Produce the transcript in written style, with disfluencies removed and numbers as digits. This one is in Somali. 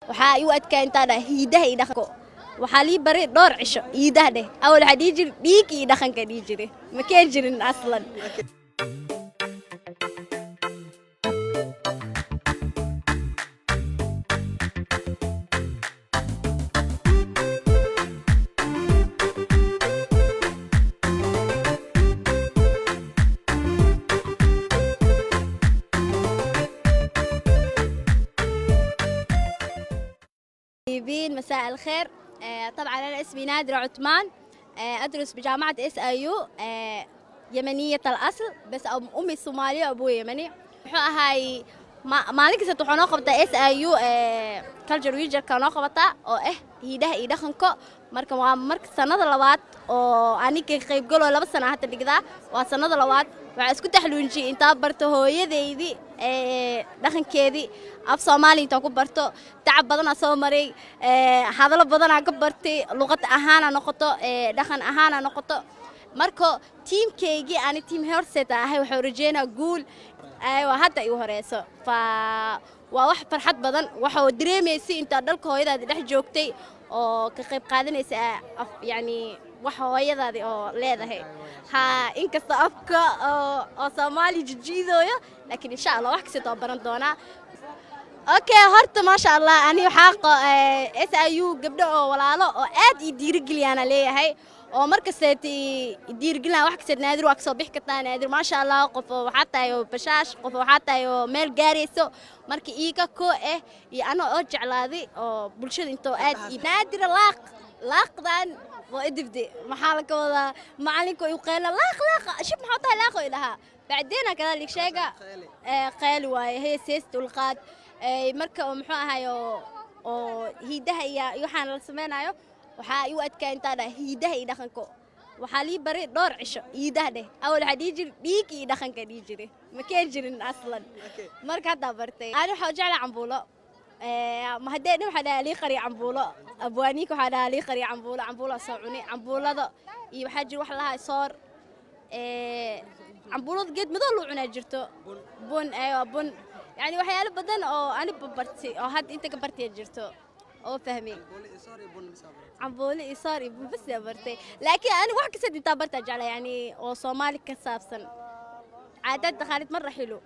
Waxaa igu adkaa intaa dhah hiidaha iyo dhaqanka. Waxaa lii baray dhowr cisho hiidaha dheh. Awal waxaa dhihi jiray dhiig iyo dhaqanka dhihi jiray, ma keen jirin aslan. طيبين، مساء الخير. طبعا أنا اسمي نادرة عثمان، أدرس بجامعة SIU، يمنية الأصل، بس أمي صومالية وأبوي يمني. Muxuu ahaay, maalin kasta waxaa noo qabtaa SIU culture week-ka noo qabataa oo ah hiidaha iyo dhaqanka. Marka waa marka sanada labaad oo aniga qaybgaloo, 2 sana hadda dhigdaa, waa sanada labaad. Waxaa isku taxluunjiyey intaa barto hooyadeydii dhaqankeedii, af Soomaali intaa ku barto. Tacab badanaa soo maray, hadallo badanaa ka bartay, luqad ahaana noqoto, dhaqan ahaana noqoto. Marka tiimkaygii ani team horset ahay, waxaan rajeynaa guul. Aywa, hadda igu horeyso, fa waa wax farxad badan. Waxaa dareemaysay intaa dhalka hooyadaadi dhex joogtay oo ka qayb qaadanaysa yani wax hooyadaadi oo leedahay. Ha, inkasta afka oo Soomaali jijiidooyo, laakiin insha Allah wax kasta oo baran doonaa. Okay, horta maasha Allah, ani waxaa SIU gabdho oo walaalo oo aad ii dhiirigeliyaana leeyahay, oo markasteet dhiirigelinaa wax kasteet. Naadir, waa kasoo bixi kartaa. Naadir, maasha Allah, qof oo waxaa tahay oo bashaash, qof waxaa tahay oo meel gaarayso. Marka iiga koo ah iyo ana oo jeclaaday oo bulshada intoo aad Naadira laaq laaqdan waa idibde. Maxaa la ka wadaa? Macalinka igu qeyla, laaq laaq shib, maxaa tahay laaq i dhahaa. Bacdeen kadalik sheega qeyli waaye, hees hees dulqaad. Marka oo muxuu ahaay oo hiidaha iyo waxaan la sameynayo, waxaa igu adkaa intaa dhah hiidaha iyo dhaqanka. Waxaa lii baray dhowr cisho hiidaha dheh. Awal waxaa dhihi jiray dhiig iyo dhaqanka dhihi jiray, ma keen jirin aslan. Marka haddaa bartay. Ani waxaa jeclaa cambuulo. Ma haddee dhin waxaa dhahaa lii qariya cambuulo, abwaaniinka waxaa dhahaa lii qariya cambuulo, cambuulo soo cuni. Cambuulada iyo waxaa jira wax lahaa soor. Cambuulada geed madow loo cunaa jirto, bun, aywa, bun. Yani waxyaalo badan oo ani bartay oo hadda inta ka bartaya jirto oo fahmay. Cambuulo iyo soor iyo bun bas aa bartay, laakiin ani wax kasta intaa bartaa jecla, yani oo Soomaali ka saabsan, caadaad taqaalid marra xilo.